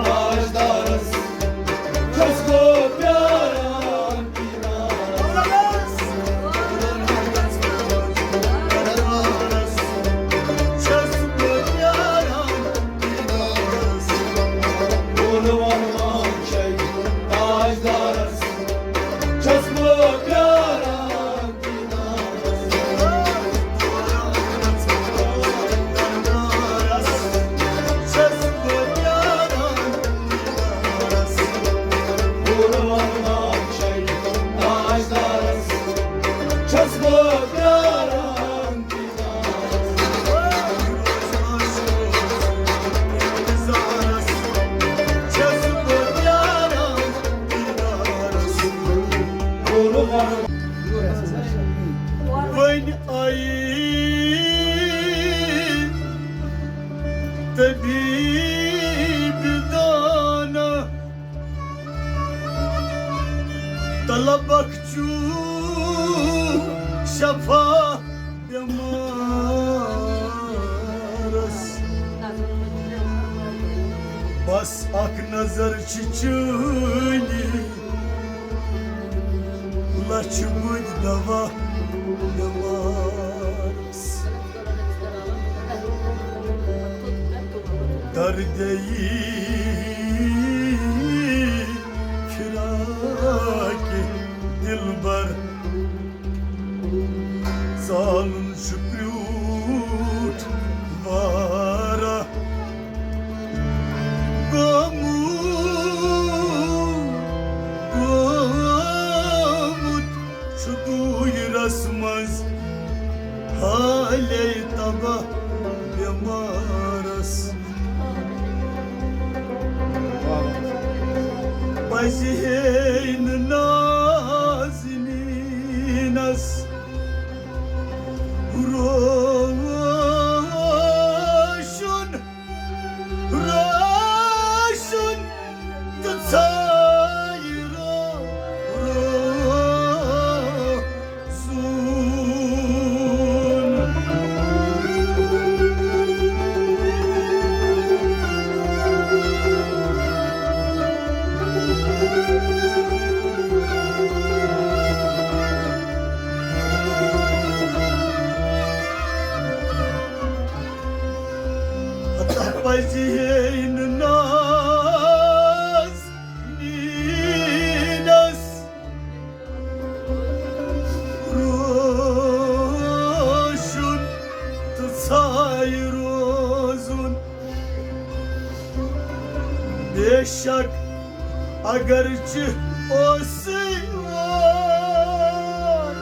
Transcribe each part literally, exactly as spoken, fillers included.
تاجدارس چھس بہٕ پیاران۔ چھس بہٕ پیاران۔ تاجدارس چھس بہٕ پیاران۔ وۄنۍ آیی طبیب دانا، طلبک چھُ شفا بٮ۪مارس۔ بس اکھ نظر چھِ چٲنی، لچھِ بٔدۍ دوا بٮ۪مارس۔ دردے فراق دلبر، ژالُن چھُ کرٛیوٗٹھ واراہ۔ گوٚمُت، گوٚمُت چھُ دوٗرس منٛز حالے تباہ بٮ۪مارس۔ پزِ ہے نہٕ نازنیٖنس روشُن، روشُن تہٕ ژھایہِ رو-، رو-، ہتہ پزِ ہے نہٕ ناز نیٖنس روشُن تہٕ ژھایہِ روزُن۔ بے شک اگرچہِ اوسُے وۄنۍ،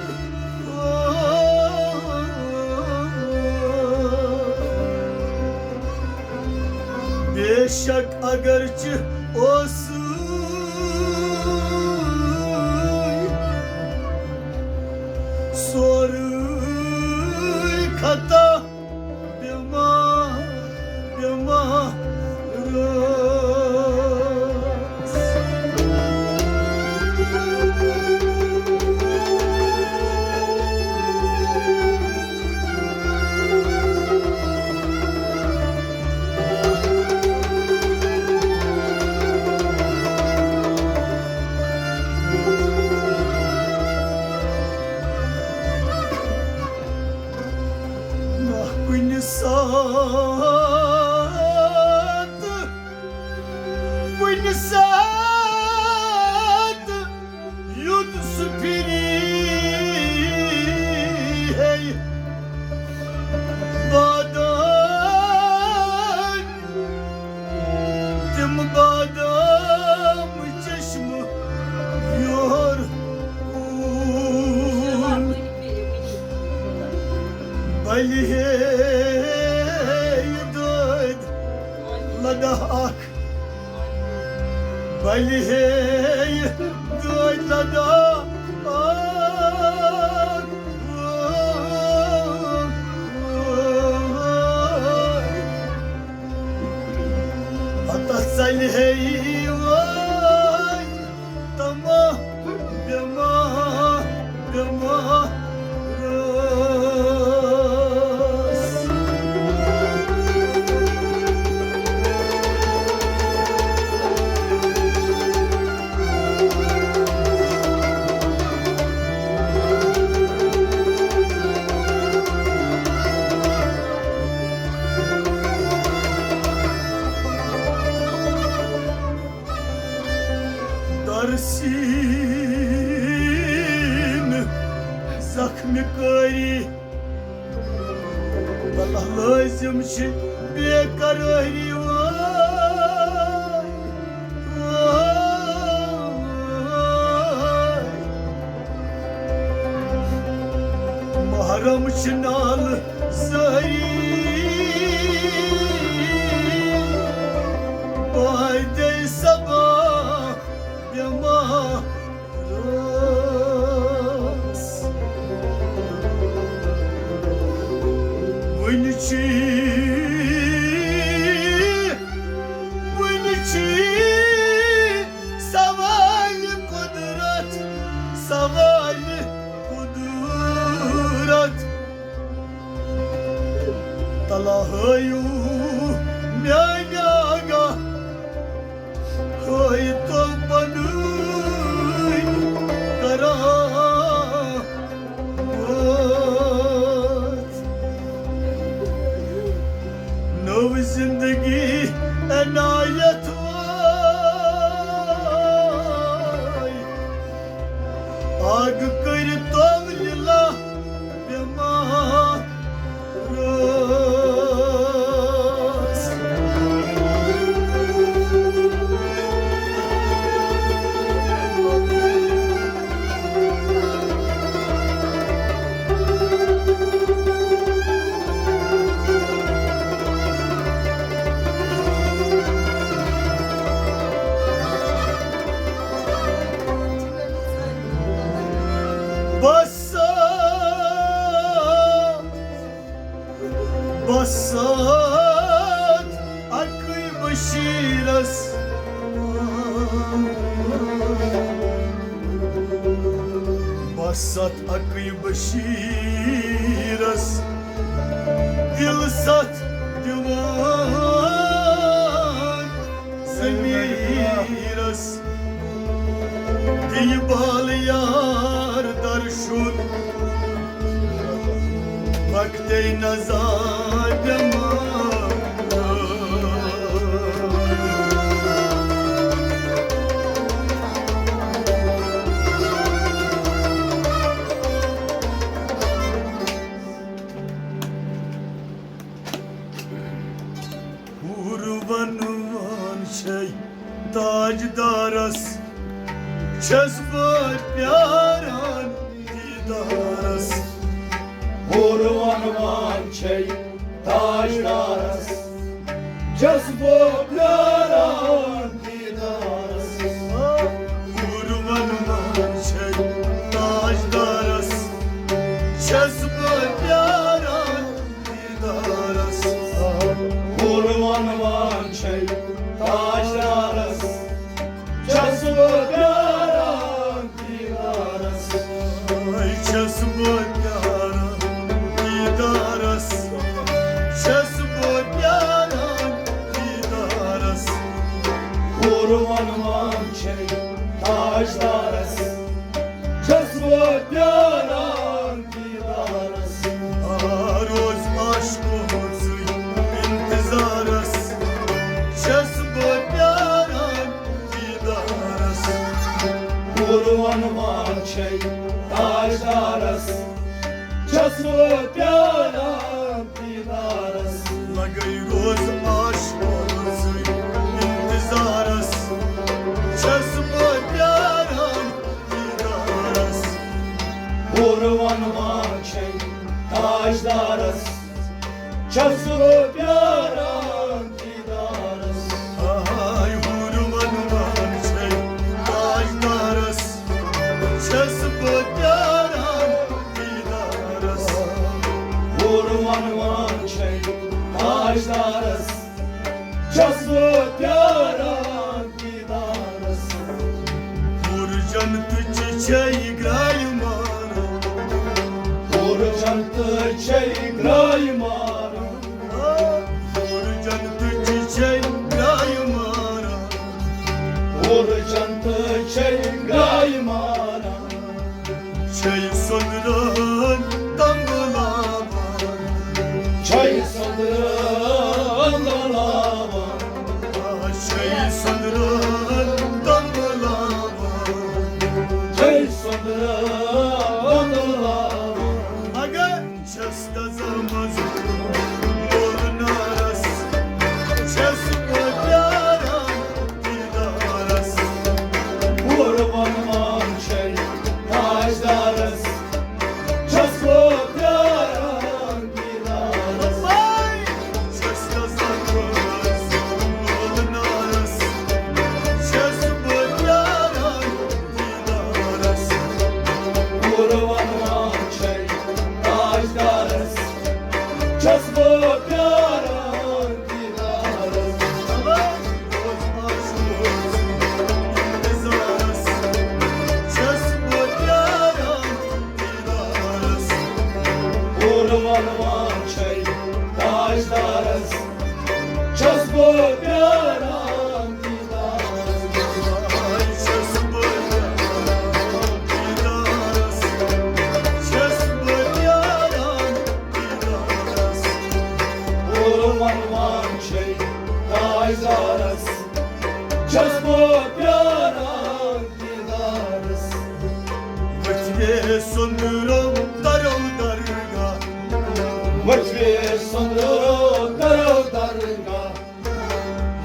بے شک اگرچہِ اوسُے سورُے خطا، بٮ۪مار، بٮ۪مار۔ نہ کُنہِ ساتہٕ، کُنہِ ساتہٕ یُتھ سُہ پھِری ہے بادام، تِم بادام چشمہٕ یورٕ کُن۔ بلہِ ہے یہِ دٲدۍ لدہ اکھ، بلہِ ہے یہِ دٲدۍ لدہ اکھ۔ ہتس ژلہِ ہے وٲے تماہ، بٮ۪مار، بٮ۪مار۔ سیٖن زخمہِ کٲری، بلہ لٲزم چھِ بے قرٲری۔ وٲے، وٲے۔ محرم چھِ نالہٕ سٲری، بادے صبا بٮ۪مارس۔ وُنہِ چھِ، وُنہِ چھِ سوالہِ قدرت، سوالہِ قدرت۔ تلا ہٲیِو میٛانہِ آگاہ، ہٲیتو پنٕنۍ کرامت۔ نٔو زندگی عنایت وٲے، آگہٕ کٔرۍ تو لِلہ بٮ۪مار۔ بس بسات اکٕے بشیرس، بسات اکٕے بشیرس، دل ستھ دِوان ضمیرس۔ بیٚیہِ بال یار درشُن، مۄکتے نزا بٮ۪مار۔ حور ونوان چھے تاجدارس، چھس بہٕ پیاران دیدارس۔ حور ونوان چھے تاجدارس، چھس بہٕ پیاران دیدارس۔ حور ونوان چھے تاجدارس، چھس بہٕ پیاران دیدارس۔ حور ونوان چھے تاجدارس، چھس بہٕ پیاران دیدارس۔ اے چھس بہٕ پیاران دیدارس، چھس بہٕ پیاران دیدارس۔ حور ونوان چھے تاجدارس، چھس بہٕ پیاران دیدارس۔ آ، روز عاشقو سٕے انتظارس، چھس بہٕ پیاران دیدارس۔ حور ونوان چھے تاجدارس، چھس بہٕ پیاران دیدارس۔ لگے روز عاشقو سٕے انتظارس، چھس بہٕ پیاران دیدارس۔ حور ونوان چھے تاجدارس، چھس بہٕ پیاران دیدارس۔ آے حور ونوان چھے تاجدارس، چھس بہٕ پیاران دیدارس۔ حور ونوان چھے تاجدارس، چھس بہٕ پیاران دیدارس۔ حور جنتٕچ چھے گرٛاے ماران۔ حور جنتٕچ چھے گرٛاے ماران۔ حور جنتٕچ چھے گرٛاے ماران۔ حور جنتٕچ چھے گرٛاے ماران۔ چھے سۄندران تمبلاوان۔ چھے سۄندران تمبلاوان۔ آ، چھے سۄندران تمبلاوان۔ پیاران دیدارس۔ آے چھَس بہٕ پیاران دیدارس، چھَس بہٕ پیاران دیدارس۔ اور ونوان چھے تاجدارس، چھَس بہٕ پیاران دیدارس۔ ؤتھوے سۄندرو کرو درگاہ۔ ؤتھوے سۄندرو کرو درگاہ۔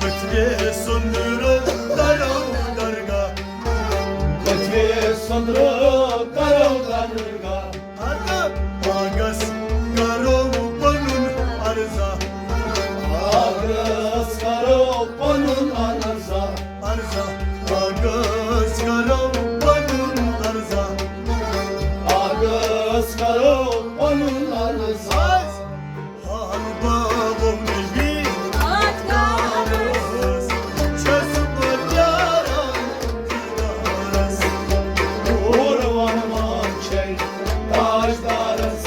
ؤتھوے سۄندرو کرو درگاہ۔ ؤتھوے سۄندرو کرو درگاہ۔ اَدٕ باغس کرو پنُن عرضا۔ باغس کرو پنُن عرضا۔ عرضا۔ باغس کرو پنُن عرضا۔ باغس کرو پنُن عرضا۔ حال باوو نبی مختارس، چھَس بہٕ پیاران دیدارس۔ اور ونوان چھے تاجدارس،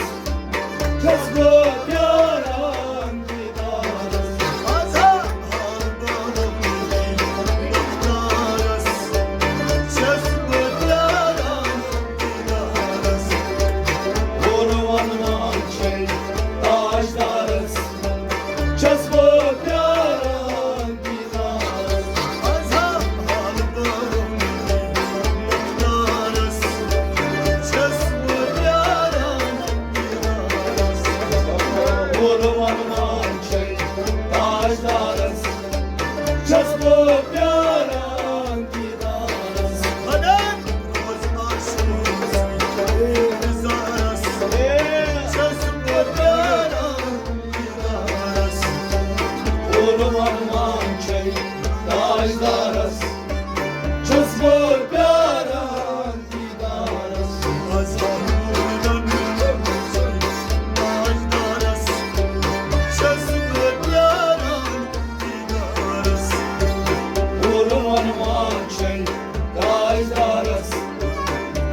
چھَس بہٕ پیاران دیدارس۔ آزا حال باوو نبی مختارس، چھَس بہٕ پیاران دیدارس۔ اور ونوان چھے تاجدارس، چھَس بہٕ پیاران دیدارس۔ آزا حال باوو نبی مختارس، چھَس بہٕ پیاران دیدارس۔ اور ونوان چھے تاجدارس، چھَس بہٕ پیاران دیدارس۔ مدد روز عاشق سٕنٛدِس انتظارس، چھَس بہٕ پیاران دیدارس۔ اور ونوان چھے تاجدارس، چھَس بہٕ پیاران دیدارس۔ آز آمدن تاجدارس، چھَس بہٕ پیاران دیدارس۔ اور ونوان چھے تاجدارس،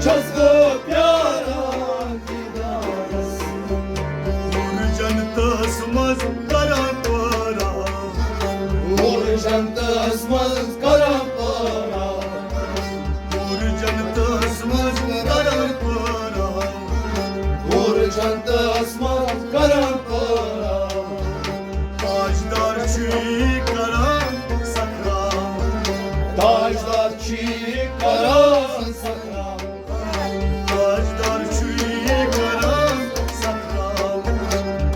چھَس بہٕ پیاران دیدارس۔ حور جنتس منٛز کران پٲراو۔ حور جنتس منٛز کران پٲراو۔ حور جنتس منٛز کران پٲراو۔ حور جنتس منٛز کران پٲراو۔ تاجدار چھُ یی کران سکھراو۔ تاجدار چھُ یی کران سکھراو۔ تاجدار چھُ یی کران سکھراو۔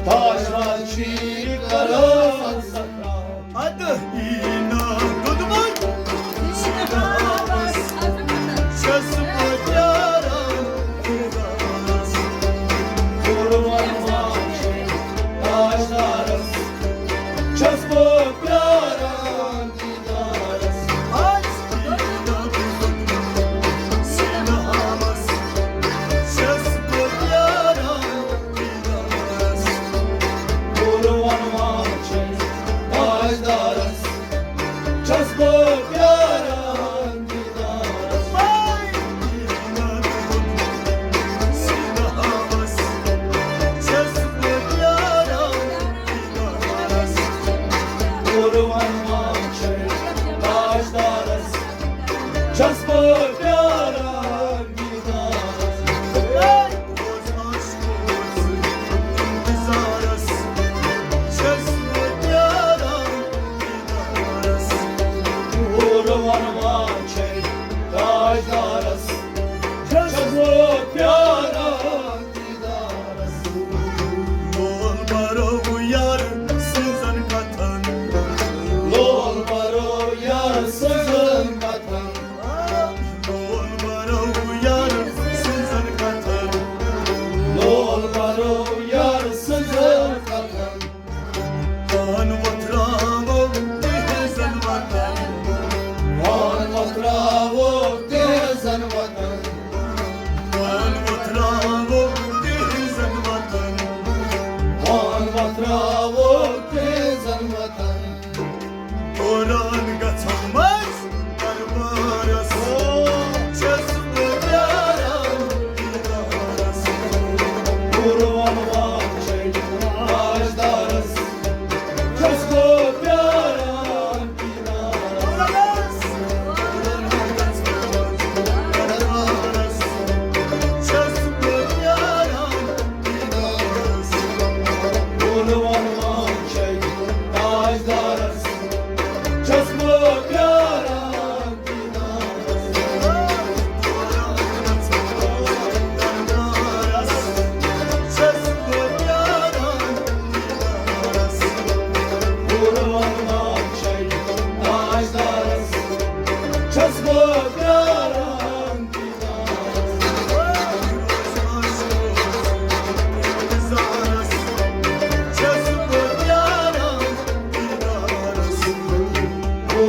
تاجدار چھُ یی کران سکھراو۔ اَدٕ یی نا دوٚدمُت سیٖداہَس، چھَس بہٕ پیاران دیٖدارَس۔ قربان ما چھُ تاجدارَس، چھَس بہٕ پیاران دیٖدارَس۔ آز یی نا دوٚدمُت سیٖداہَس، چھَس بہٕ پیاران دیٖدارَس۔ قربان ما چھُ تاجدارَس، چھَس بہٕ پیاران دیٖدارَس۔ چھَس بہٕ پیاران دیٖدارَس۔ قربان ما چھُ تاجدارَس، چھَس بہٕ پیاران دیٖدارَس۔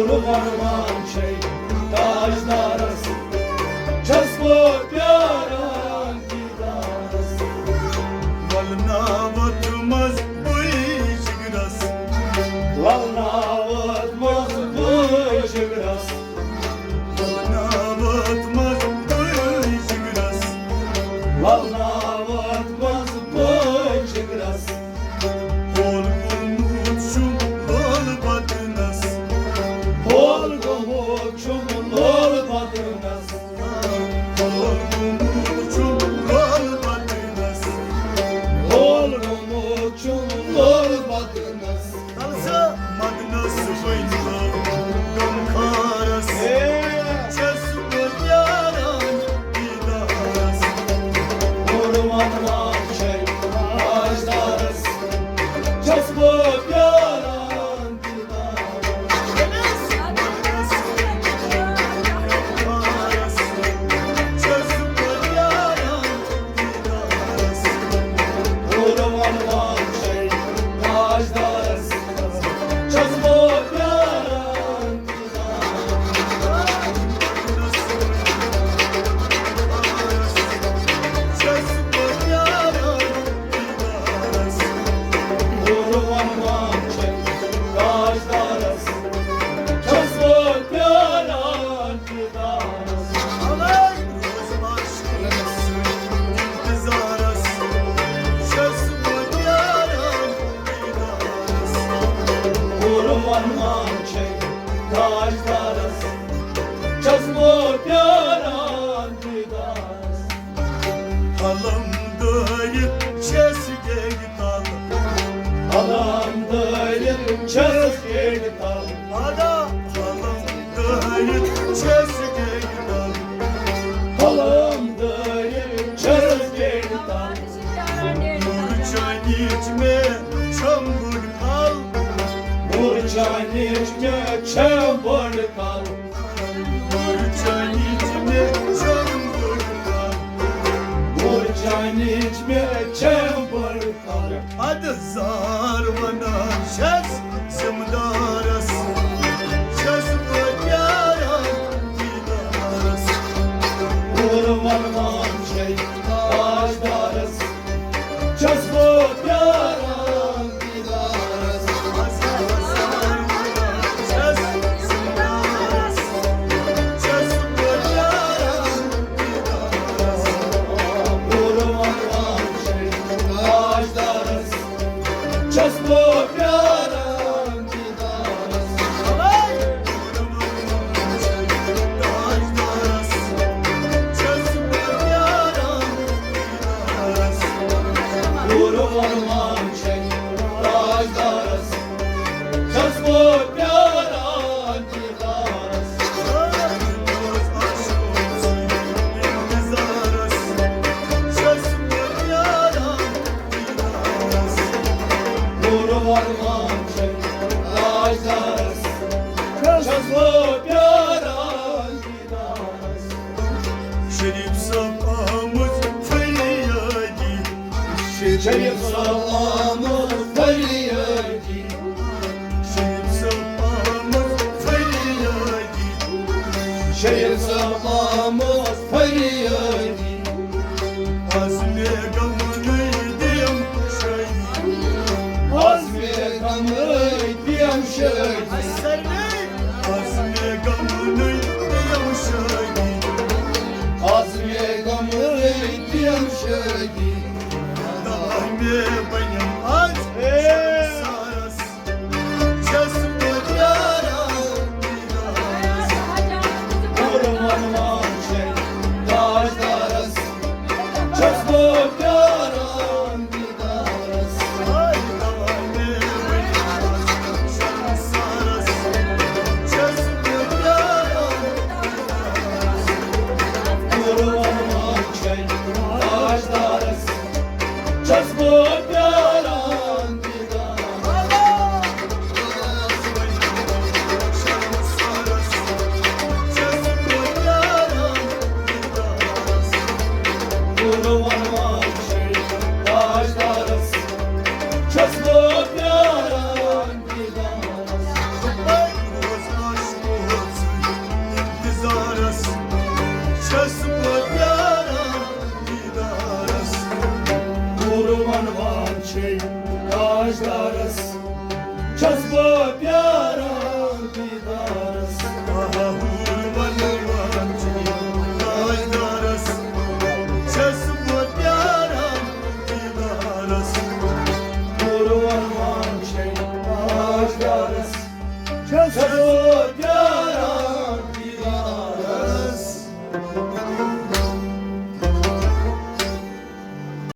وَنوان چھے تاجدارس، چھَس بہٕ پیاران دیدارس۔ وَلناوَتھ منٛز بٕے جِگرس۔ وَلناوَتھ منٛز بٕے جِگرس۔ وَلناوَتھ منٛز بٕے جِگرس۔ وَلناوَتھ منٛز بٕے جِگرس۔ ہول گوٚمُت چھُم لول بدنس۔ ہول گوٚمُت چھُم لول بدنس۔ ہول گوٚمُت چھُم لول بدنس۔ ہول گوٚمُت چھُم لول بدنس۔ تَلہٕ سا مدنس وۄنۍ گوٚو غمخارس۔ اے۔ چھَس بہٕ پیاران دیدارس۔ پوٗرٕ وَنوان چھے تاجدارس۔ چھَس بہٕ پیاران دیدارس۔ پوٗرٕ وَنوان چھے تاجدارس۔ چھَس بہٕ پیاران۔ تاجدارس، چھَس بہٕ پیاران دیدارس۔ علم دٲرِتھ چھَس گیٚوِ تل۔ علم دٲرِتھ چھَس گیٚوِ تل۔ ادا علم دٲرِتھ چھَس گیٚوِ تل۔ علم دٲرِتھ چھَس گیٚوِ تل۔ مُرچھانِچ مےٚ چھَم بٔڑ کل۔ مُرچھانِچ مےٚ چھَم بٔڑ کل۔ مُرچھانِچ مےٚ چھَم بٔڑ کل۔ مُرچھانِچ مےٚ چھَم بٔڑ کل۔ اَدٕ زار وَنان چھَس ذِمہٕ دارس، چھَس بہٕ پیاران دیٖدارس۔ پوٗرٕ وَنوان چھَے تاجدارس، چھَس بہٕ پیاران دیٖدارس۔ پوٗرٕ وَنوان چھَے تاجدارس، چھَس بہٕ پیاران دیٖدارس۔ پوٗرٕ وَنوان چھَے تاجدارس، چھَس بہٕ پیاران دیٖدارس۔ پوٗرٕ وَنوان چھَے تاجدارس، چھَس بہٕ پیاران دیٖدارس۔ شریف صٲب آمُت فریادی۔ شریف صٲب آمُت فریادی۔ شریف صٲب آمُت فریادی۔ شریف صٲب آمُت فریادی۔ از مےٚ گمنٕے دِم شٲدی۔ از مےٚ گمنٕے دِم شٲدی۔ از مےٚ گمنٕے دِم شٲدی۔ از مےٚ گمنٕے دِم شٲدی۔ دَپان مےٚ بَنیٚم از اے۔ سارس۔ چھَس بہٕ پیاران دیٖدارس۔ پوٗرٕ وَنوان چھَے تاجدارس۔ چھے تاجدارس، چھس بہٕ پیاران دیدارس۔ تاجدارس، چھس بہٕ پیاران دیدارس۔ نور ورمان چھے تاجدارس، چھس بہٕ پیاران